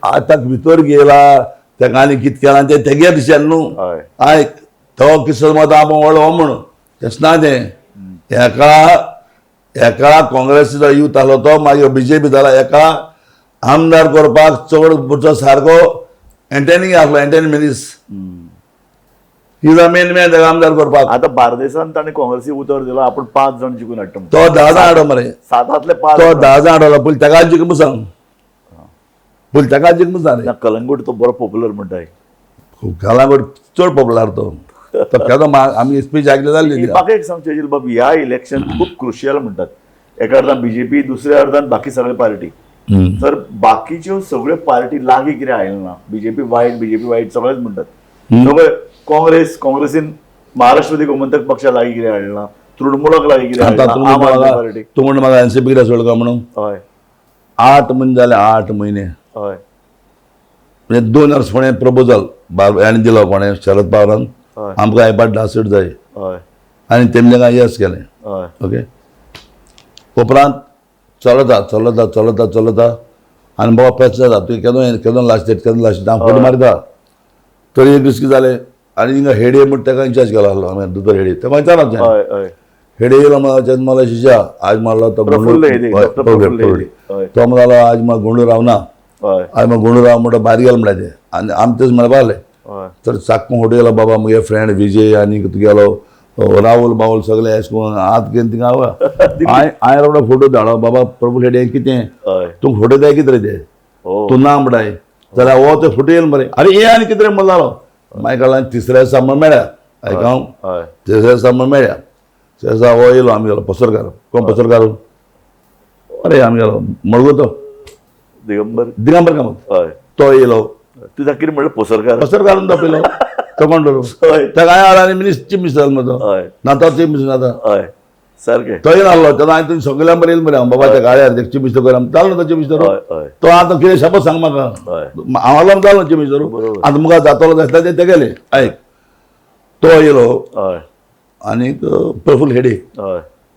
आतां भितर गेला तेका आनी कितें केलां तें तेगे दिशेन न्हू. आयक, तो किसो मत आपूण व्हडलो हो म्हणून तशें ना तें. एका एका काँग्रेसीचो यूथ आहलो तो मागीर बीजेपी जाला, एका आमदार करपाक चड पुरचो सारको एंटनी आहलो, Antony Menezes is a main man ताका आमदार करपाक. आतां बार्देसान ताणें काँग्रेसीक उतर दिला आपूण 5 जाण जिखून हाडटा. तो 10 जाण हाडो मरे, 7 5 तो 10 जाण हाडलो पयलीं ताका जिखून सांग, पयलीं ताका जिखून सांग. कलंगूट तो बरो पॉप्युलर म्हणटा. कलंगूट चड पॉप्युलर तो, तो केदो आमी स्पीच आयकली जाल्ली. म्हाका एक सांग चर्चिल बाब, ह्या इलेक्शन खूब क्रुशियल म्हणटात, एका अर्दान बीजेपी, दुसऱ्या अर्दान बाकी सगळे पार्टी, तर बाकीच्यो सगळ्यो पार्टी लागीं कितें आयलें ना. बीजेपी वायट, बीजेपी वायट सगळेच म्हणटात. सगळे काँग्रेस, काँग्रेसीन महाराष्ट्रवादी गोमंतक पक्षा लागीं कितें हाडलें ना, तृणमूलाक लागीं कितें हाडलें ना, आम आदमी पार्टी. तूं म्हण म्हाका एनसीपी कित्याक सोडलो म्हणून? हय. 8 म्हयने जाले, 8 म्हयने. हय. म्हणजे 2 वर्स कोणें प्रपोजल हाणें दिलो, कोणें शरद पवारान, आमकां हेपाट 10 सीट जाय. हय. आनी तेमचे काय येस केलें. हय. ओके, उपरांत चलता चलता चलता चलता आनी बाबा प्रश्न जाता तुवें केदो केदो लास्ट डेट, केदो लास्ट डेट, हांव फोटो मारता. तरी एक दीस कितें जालें आनी हिंगा हेडे म्हण ताका इन्चार्ज केलो आहलो आमी, दोतोर हेडे, ताका विचारना हेडे येयलो म्हणा मला शिशा आज मारलो तो, तो म्हणालो आज म्हाका गोंडू रावना, आज म्हाका गोंडू राव म्हणटा भायर गेलो म्हणटा तें. आनी आमी तेच म्हणपा लागले. तर चाकू फोटो गेलो बाबा मुगे फ्रेंड विजय आनी तुगेलो राहुल बाहुल सगळे अशें करून हात घेवन थिंगा हांवें रोखडो फोटो धाडो बाबा प्रफुल्ल हेडे कितें तूं फोटो जाय कितें रे ते. तूं ना म्हणटाय जाल्यार हो ते फुटी येयल मरे. अरे हे आनी कितें म्हणलो जालो मागीर कळ्ळें तिसऱ्या दिसा म्हण मेळ्ळ्या. आयक हांव तिसऱ्या दिसा म्हण मेळ्ळ्या. तिसऱ्या दिसा हो येयलो आमगेलो पसरकार. कोण पसरकार? अरे आमगेलो मडगो तो दिगंबर. दिगंबर कामत तो येयलो. तुझा कितें म्हणलं पोसरकार? पसरकार दाखयलो तो कोण धरू ताका हांवें आनी मिनिस्टर चीफ मिनिस्टर जालो मरे तो. ना तो चीफ मिनिस्टर जाता. हय सारकें. तो येयलो आहलो तेन्ना हांवें तुमी सगळ्यां बरें येयल मरे हांव बाबा त्या गाड्यार चीफ मिनिस्टर कर जालो न्हू तो चीफ मिनिस्टर. तो आतां कितें शपथ सांग म्हाका हांव आहलो जालो चीफ मिनिस्टर. आतां मुखार जातलो आसता ते तेगेले. आयक तो येयलो आनीक प्रफुल्ल हेडे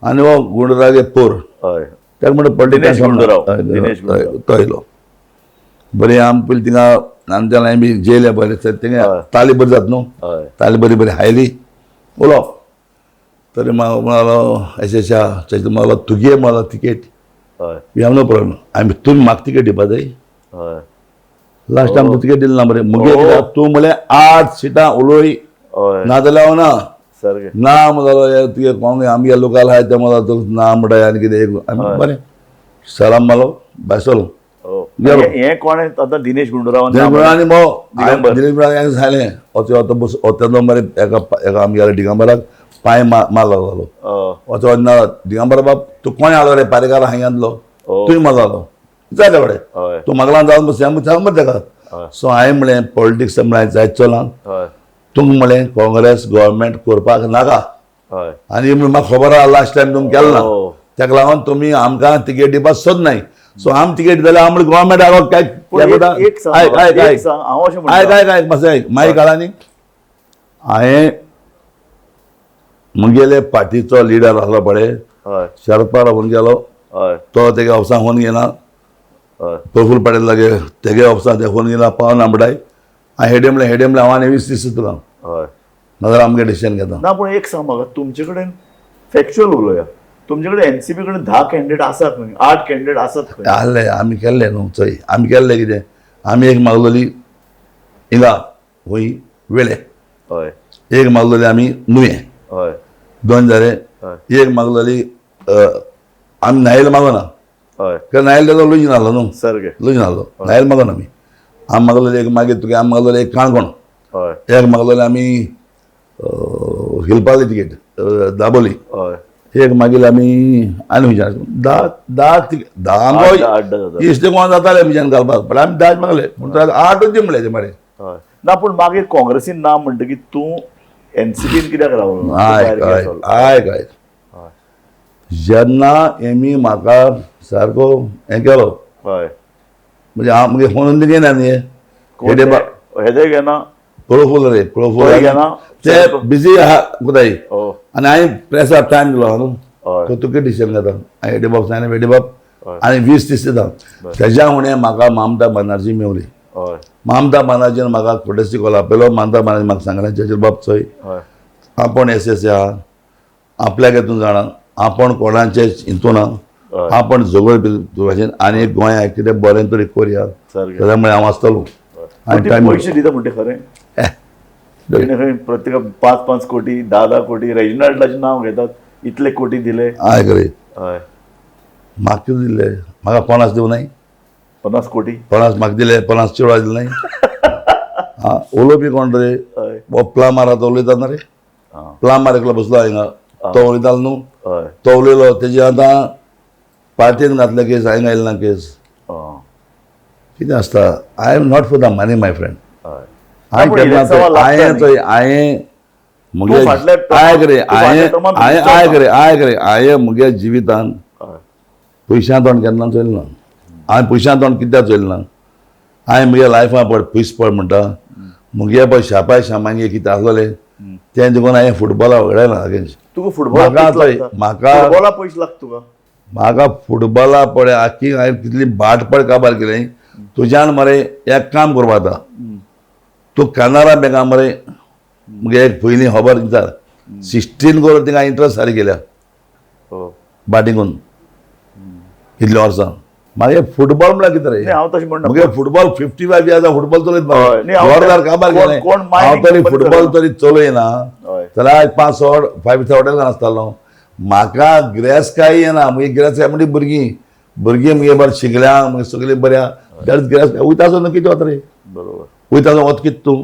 आनी हो गुंडरागे पोर ताका म्हणटा पॉलिटिक्स तो येयलो. बरें आमी पयलीं थिंगा आमच्या लायन बी जेयले बरें थिंगा ताली बरी जाता न्हू ताली बरी बरी हायली उलोवप. तरी म्हाका म्हणालो अशें अशें म्हणालो तुगे म्हणालो ticket we have no problem. आमी तुमी म्हाका तिकेट दिवपा जाय. लास्ट टायम तूं तिकेट दिली ना मरे मुगे कित्याक तूं म्हणलें 8 सिटां उलोय नाजाल्यार हांव ना ना म्हणालो तुगे कोण आमगे लोकाल आहाय ते म्हणालो तूं ना म्हणटाय आनी कितें. आमी बरें सलाम मारलो भायर सरलो. हें कोण आतां दिनेश गुंडूराव आनी दिनेश गुंडूराव सांगलें वचो बस तेन्ना मरे एका एका आमगेल्या दिगंबराक पांय मारलो जालो वचो ना दिगंबर बाब तूं कोण हाडलो रे पारेकार हांगांतलो तुवें मारलो विचारले बरें तूं म्हाका जावन बस सांग मरे ताका. सो हांवें म्हणलें पॉलिटिक्स म्हणलें जायत चला तुमकां म्हणलें काँग्रेस गव्हर्मेंट करपाक नाका आनी म्हाका खबर आहा लास्ट टायम तुमकां केलें ना ताका लागून तुमी आमकां तिकेट दिवपाक सोदनाय. सो आम तिकेट जाल्यार आम गव्हर्मेंट आगो काय आयक आयक आयक आयक आयक आयक मातशें आयक. मागीर काळांनी हांवें म्हगेले पार्टीचो लिडर आसलो पळय शरद पवार फोन केलो तो तेगे ऑफिसांत फोन घेना. प्रफुल्ल पटेल लागे तेगे ऑफिसांत ते फोन घेना पावना म्हणटाय. हांवें हेडे म्हणलें हेडे म्हणलें हांव आनी 20 दीस तुका नाजाल्यार आमगे डिसिजन घेता. ना पूण एक सांग म्हाका तुमचे कडेन फॅक्च्युअल उलोवया तुमचे कडेन एनसीपी कडेन 10 कॅन्डिडेट आसात खंय 8 कॅन्डिडेट आसात खंय आहले. आमी केल्ले न्हू चोय आमी केल्ले कितें आमी एक मागलोली हिंगा खंय वेळे एक मागलोली आमी नुवें 2 जाले. एक मागलोली आमी नायल मागना कारण नायल तेजो लुजीन आहलो न्हू सारकें लुजीन आहलो नायल मागना आमी. आमी मागलोली एक मागीर तुगे आमी मागलोली एक काणकोण एक मागलोली आमी हिलपाली तिकेट दाबोली एक मागीर आमी आनी खंयच्यान 10 10 10 आमकां इश्ट कोण जाताले खंयच्यान घालपाक पण आमी 10 मागले म्हणून 8 दी म्हणले ते मरे. ना पूण मागीर काँग्रेसीन ना म्हणटकीर तूं एनसीपीन कित्याक रावलो? आयक आयक आयक आयक जेन्ना एमी म्हाका सारको हें केलो म्हणजे हांव मुगे फोन घेना न्ही हेजे घेना प्रफुल्ल रे प्रफुल्ल घेना ते बिजी आहा कुताय आनी हांवें प्रेसार टायम दिलो न्हू तो तुका डिसिजन घेता. हांवें हेडे बाब सांगलें हेडे बाब आनी 20 30 दिता. तेज्या उणें म्हाका ममता बनर्जी मेवली. ममता बनर्जीन म्हाका कोटेसी कॉल आपयलो. ममता बनर्जी म्हाका सांगलें चर्चिल बाब चोय आपूण एस एस आहा आपल्याक हितून जाणा आपूण कोणाचें हितून आपूण झगड भाशेन आनी गोंयाक कितें बरें तरी करुया जाल्यार म्हळें हांव आसतलो. आनी पयशे दिता म्हणटे खरें खंय प्रत्येकाक 5 5 कोटी 10 10 कोटी रेजिनाल्डाचें नांव घेतात इतले कोटी दिले. आयक रे म्हाका कितें दिले म्हाका 50 दिवं नाय 50 कोटी 50 म्हाका दिले 50 चेडवा दिले नाय. आं उलोवपी कोण रे हो प्लामार आतां उलयता ना रे प्लामार एकलो बसलो हिंगा तो उलयतालो न्हू तो उलयलो तेजी आतां पार्टीन घातले केस हांवें घायले ना केस कितें आसता. I am not for the money my friend. हांवें केन्ना हांवें चोय हांवें म्हगे आयक रे हांवें हांवें आयक रे आयक रे हांवें म्हगे जिवितान पयशां तोंड केन्ना चोयलें ना. हांवें पयशां तोंड कित्याक चोयलें ना. हांवें म्हगे लायफान पड पयस पड म्हणटा म्हगे पळय शापाय शामांगे कितें आसलोलें तें देखून हांवें फुटबॉला वगडायना अगेन्स्ट. तुका फुटबॉल म्हाका फुटबॉला पयशे लागता तुका? म्हाका फुटबॉला पळय आखी हांवें कितली बाट पळय काबार केली. तुज्यान मरे एक काम करपा आतां तूं कॅनरा बँका मरे मुगे एक पयलीं खबर विचार 16 करोड थिंगा इंट्रस्ट सारकी केल्या बाटिंगून इतलीं वर्सां. मागीर फुटबॉल म्हळ्यार कितें रे हांव तशें म्हणना मुगे फुटबॉल 55 इयर्सां फुटबॉल चलयत जोरदार काबार केलें हांव तरी फुटबॉल तरी चलयना जाल्यार 5 5 हॉटेलान आसतालो. म्हाका गिरेस्तकाय येना. मुगे गिरेस्तकाय म्हणजे भुरगीं भुरगीं मुगे बरें शिकल्या मुगे सगळीं बऱ्या That is गिरेस्त. वयता आसतना कितें वता रे? बरोबर. वयता आसतना वता कितें तूं?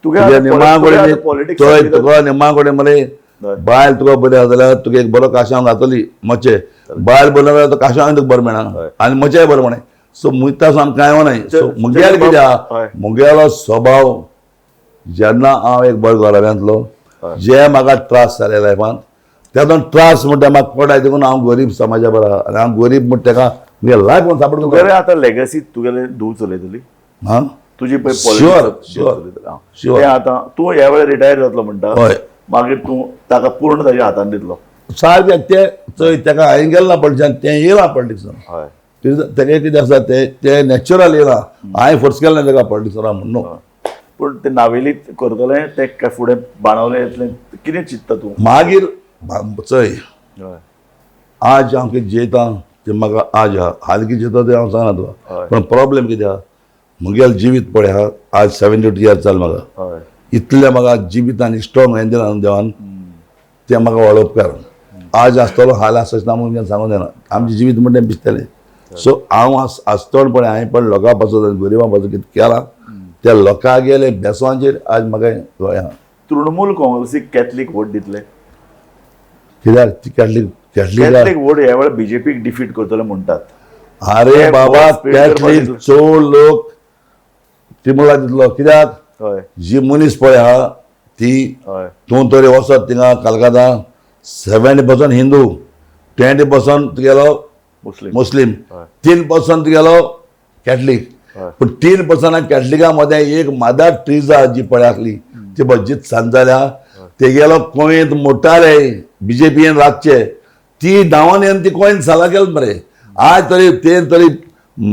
तुगे निमा कडेन पॉलिटिक्स चोय, तुका निमा कडेन मरे बायल तुका बरी आसा जाल्यार तुका एक बरो काशांव घातली मचे, बायल बरी जाल्यार तो काशांव तुका बरें मेळना आनी मचेय बरें मेळना. सो मुयता आमकां कांय नाय. सो मुगेल कित्याक, मुगेलो स्वभाव जेन्ना हांव एक बरो घराब्यांतलो, जे म्हाका त्रास जाले लायफान, तेतून त्रास म्हणटा म्हाका कोणाय देखून हांव गरीब समाजा बरो आनी हांव गरीब म्हणटा तेका मुगे लायफ सपोर्ट. तुगेले आतां लेगसी तुगेले धूव चलयतली? हां, तुजी पळय शुअर शुअर शुअर. आतां तूं ह्या वेळार रिटायर जातलो म्हणटा, हय, मागीर तूं ताका पूर्ण ताज्या हातान दितलो? सारकें. तें चोय, तेका हांवें गेल ना पॉलिटिक्सान, तें येयलां पॉलिटिक्सान. हय, तेगे कितें आसा तें तें नॅचरल येयलां, हांवें फोर्स केलें ना तेका पॉलिटिक्सान म्हणून न्हू. पूण तें नावेलीत करतलें तें काय फुडें बाणावलें येतलें, कितें चिंत्ता तूं मागीर? चोय, आज हांव कितें जियेता तें म्हाका आज आहा, हाल कितें जियेता तें हांव सांगना तुका. पूण प्रॉब्लेम कितें आहा, मुगेलें जिवीत पळय आहा, आज 72 इयर्स जालें म्हाका, इतलें म्हाका जिवीत आनी स्ट्रॉंग हें दिलां न्हू देवान, तें म्हाका व्हड उपकार. आज आसतलो हाल आसच ना म्हणून सांगूंक जायना, आमचें जिवीत म्हणटा तें बिजतलें. सो हांव आसतलो पळय, हांवें पण लोकां पासून आनी गरिबां पासून कितें केलां त्या लोकां गेले बेसवांचेर आज म्हाका हें आहा. तृणमूल काँग्रेसीक कॅथलीक वोट दितले? कित्याक ती कॅथलीक कॅथलीक वोट ह्या वेळार बीजेपीक डिफीट करतले म्हणटात. अरे बाबा, कॅथलीक चड लोक तिमुळा दितलो कित्याक, जी मनीस पळय आहा ती तूं तरी वचत थिंगा कलकत्ता 70% हिंदू, 20% तुगेलो मुस्लीम, 3% तुगेलो कॅथलीक. पूण 3% कॅथलिकां मदें एक मादर ट्रिजा जी पळय आसली ती बजीत सांज जाल्या, तेगेलो कोयंत मोडटाले बीजेपीन रातचे, ती धांवन येवन ती कोयंत साला केल मरे. आज तरी ते तरी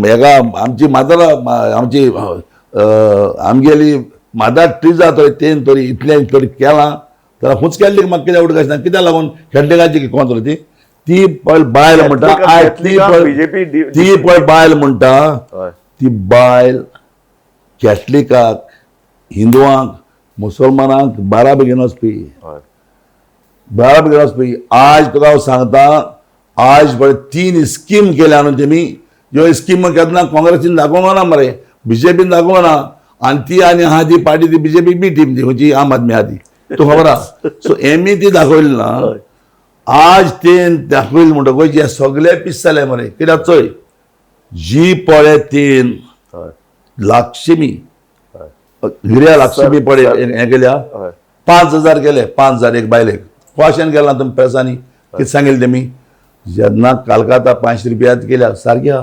हेका आमची मादर, आमची आमगेली मादर ट्रिजा तरी तेन तरी इतलें तरी केलां जाल्यार खूंच कॅथलीक म्हाका कित्याक उडकास ना, कित्याक लागून कॅथलिकाची कोण तरी ती ती पळय बायल म्हणटा, आयज ती पळय ती पळय बायल म्हणटा, ती बायल कॅथलिकाक, हिंदुआंक, मुसलमानांक बारा बेगीन वचपी, बारा बेगीन वचपी. आज तुका हांव सांगता, आज पळय 3 स्कीम केल्या न्हू तेमी, ह्यो स्कीम केन्ना काँग्रेसीन दाखोवंक ना मरे, बीजेपीन दाखोवंक ना. आनी ती आनी आहा ती पार्टी ती बीजेपी बी टीम ती खंयची आम आदमी आहा ती, तूं खबर आहा. सो एमी ती दाखयली ना, आज ते दाखयली म्हणटकूच हे सगळे पीस जाले मरे. कित्याक चोय, जी पळय 3 लक्ष्मी हिऱ्या लक्ष्मी पळय हें केल्या, 5,000 केले, 5,000 एक बायलेक क्वेश्चन केला तुमी प्रेसांनी, कितें सांगिल्लें तेमी? जेन्ना कलकत्ता 5 रुपयात केल्या सारक्या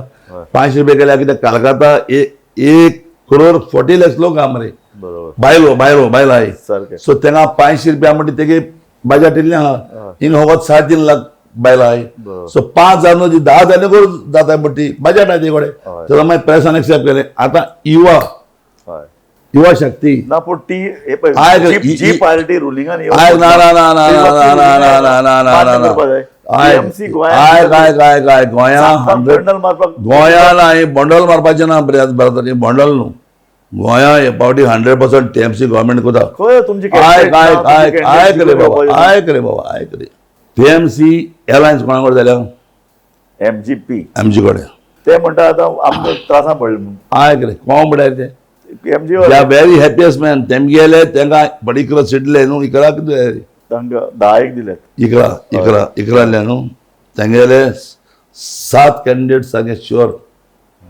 5 रुपया केल्या, कित्याक कलकत्ता 1 करोड 40 लाख लोक आहा मरे, बायलो बायलो बायलां आहाय. सो तेंगा 5 रुपया म्हणटा तेगे बजट इल्लें आहा, हिंगा फकत 3.5 लाख बायलां आहाय. सो 5,000 न्हू 10,000 करून जाता म्हणटा ती बजट आहा ते कडेन. तेन्ना मागीर प्रेसान एक्सेप्ट केलें. आतां युवा युवा शक्ती ना, पूण ती जी पार्टी रुलिंगान आयक ना ना ना ना ना ना ना ना ना ना ना आयक आयक आयक आयक, गोंया गोंयान हांवें बंडल मारपाचें ना बरें, बंडल न्हू, गोंया हे फावटी 100% TMC government करता. आयक आयक आयक आयक रे बाबा, आयक रे बाबा, आयक रे. TMC एलायन्स कोणा कडेन जाल्या? MGP MG कडेन. ते म्हणटा आतां आमकां त्रासां पडले. आयक रे, कोण म्हणटा ते? They are very happiest man. तेमगेले तेंका बड 11 सीट दिले न्हू, 11 कितें तांकां 10 दिले, 11 11 11 दिले न्हू, तेंगेले 7 कॅन्डिडेट सारके शुअर.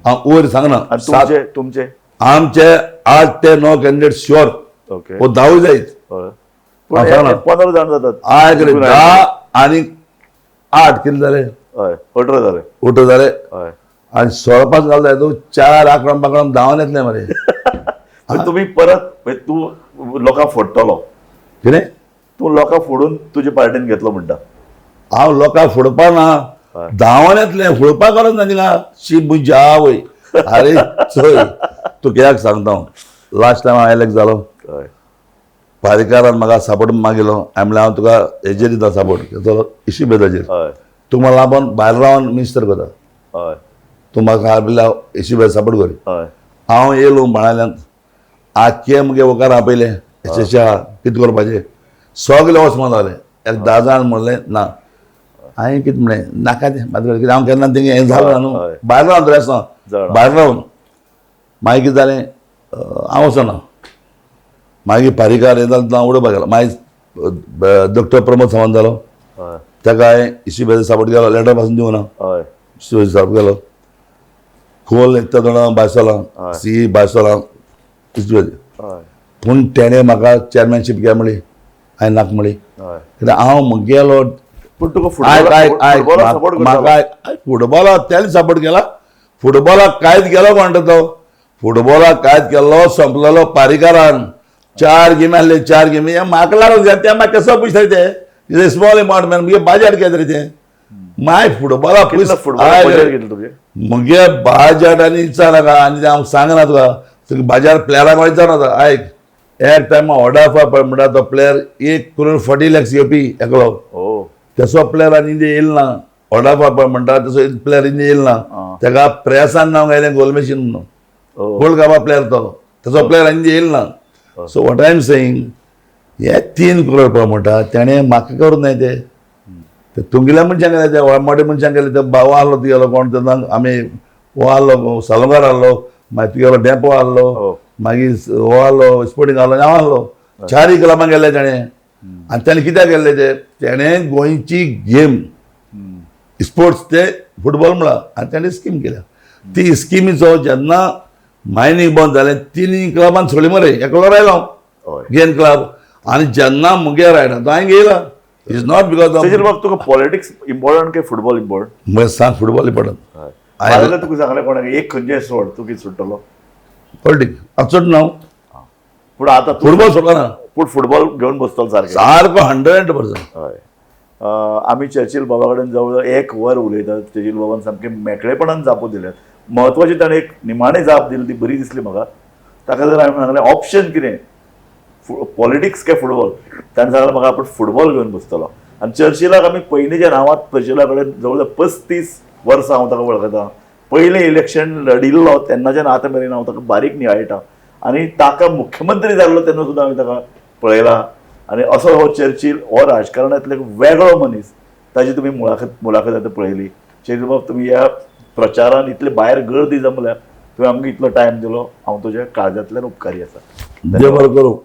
हांव वयर सांगना, तुमचे आमचे 8 ते 9 कॅन्डिडेट शुअर, वो 10 जायत, 15 जाण जातात. आयक रे, 10 आनी 8 कितें जाले? 18 जाले, 18 जाले. आनी 16 पास घालता तूं 4 आकराम बाकराम धांवन येतले मरे. तुमी परत तूं लोकांक फोडटलो कितें? तूं लोकांक फोडून तुजे पार्टीन घेतलो म्हणटा? हांव लोकांक फोडपा ना, धांवन येतलें, फोडपा गरज ना तिंगा. शी म्हजी आवय. अरे चोय, तूं कित्याक सांगता हांव, लास्ट टायम हांव एलेक्ट जालो, पारीकारान म्हाका सपोर्ट मागिल्लो, हांवें म्हणलें हांव तुका हेजेर दिता सपोर्ट, इशू बेजाचेर, तूं म्हाका लागून भायर रावन मिनिस्टर करता, तूं म्हाका आपल्या इशू बेज सपोर्ट कर. हांव येयलो बाणाल्यान, आख्खे मुगे वकार आपयले, एच आहा कितें करपाचें सगळे वचपाक लागले. एक 10 जाण म्हणलें ना, हांवें कितें म्हणलें नाका तें, कित्याक हांव केन्ना तेंगे हें जालें ना न्हू, भायर रावन तरी आसता, भायर रावन मागीर कितें जालें, हांव वचना. मागीर पारीकार हें जालें, हांव उडोवपाक गेलो. मागीर डॉक्टर प्रमोद सावंत जालो, ताका हांवें इसी सपोर्ट केलो, लेटर पासून दिवना, इसी सपोर्ट केलो. खोल एकता थोडा बायसोला सी बायसोला इसी. पूण तेणें म्हाका चॅरमॅनशीप घे म्हणली, हांवें नाका म्हणली, कित्याक हांव म्हगेलो. पूण तुका म्हाका फुटबॉलाक तेणें सपोर्ट केला, फुटबॉलाक कांयच गेलो म्हणटा तो, फुटबॉलाक कांयच केल्लो संपलेलो पारीकारान. 4 गेमी आसले, 4 गेमी म्हाका लागून ते म्हाका कसो पयशे ते is small amount man, मुगे बाजार केलें रे तें. मागीर फुटबॉलाक मुगे बाजार आनी इत्सा नाका, आनी हांव सांगना तुका, तुका बाजार प्लेयराक विचार नाका. आयक, एक टायम ऑर्डर म्हणटा तो प्लेयर 1.40 करोड घेवपी एकलो, तसो प्लेयर आनी इंडिया येयल ना. ऑर्डर म्हणटा तसो प्लेयर इंडिया येयल ना, ताका प्रेसान नांव घायलें गोल मशीन म्हणून, गोल कापा प्लेयर तो, तसो प्लेयर इंडिया येयल ना. So what I am saying, हे 3 करोड म्हणटा तेणें म्हाका करूं न्हय ते तुमगेल्या मनशांक गेले, ते मोठे मनशांक गेले. ते भाव आहलो तुगेलो कोण तेन्ना आमी हो आहलो सालोंकार आहलो, मागीर तुगेलो डेपो आहलो, मागीर हो आहलो स्पोर्टींग आहलो, हांव आहलो, 4 क्लबां गेल्ले तेणें. आनी तेणें कित्याक गेल्ले ते, तेणें गोंयची गेम स्पोर्ट्स ते फुटबॉल म्हळा, आनी तेणें स्कीम केल्या. ती स्किमीचो जेन्ना मायनींग बंद जालें, 3 क्लबान सोडली मरे, एकलो रायलो हांव गेम क्लब. आनी जेन्ना मुगे रायना तो हांवें घेयला. Is not because of तुका पॉलिटिक्स इम्पॉर्टंट काय फुटबॉल इम्पॉर्टंट? म्हळ्यार सांग, फुटबॉल इम्पॉर्टंट. तुका सांगलें कोणाक एक खंयचें सोड, तूं कितें सोडटलो? पॉलिटिक्स हांव सोडना हांव, पूण आतां फुटबॉल सोडलो ना, पूण फुटबॉल घेवन बसतलो सारकें सारको 100%. हय. आमी चर्चिल बाबा कडेन जवळ 1 वर उलयतात. चर्चिल बाबान सामकें मेकळेपणान जापो दिल्यात. म्हत्वाची ताणें एक निमाणें जाप दिली ती बरी दिसली म्हाका. ताका जर हांवें सांगलें ऑप्शन कितें, पॉलिटिक्स काय फुटबॉल, ताणें सांगलें म्हाका आपूण फुटबॉल घेवन बसतलो. आनी चर्चिलाक आमी पयलींच्या नांवांत चर्चिला कडेन जवळ जवळ 35 वर्सां हांव ताका वळखता. पयलें इलेक्शन लडिल्लो तेन्नाच्यान आतां मेरेन हांव ताका बारीक नियाळटा, आनी ताका मुख्यमंत्री जाल्लो तेन्ना सुद्दां हांवें ताका पळयला. आनी असो हो चर्चिल हो राजकारणांतलो एक वेगळो मनीस, ताजी तुमी मुलाखत आतां पळयली. चर्चिल बाब, तुमी ह्या प्रचारान इतले भायर गर्दी जमल्या, तुवें आमकां इतलो टायम दिलो, हांव तुज्या काळजांतल्यान उपकारी आसा. देव बरो करूं.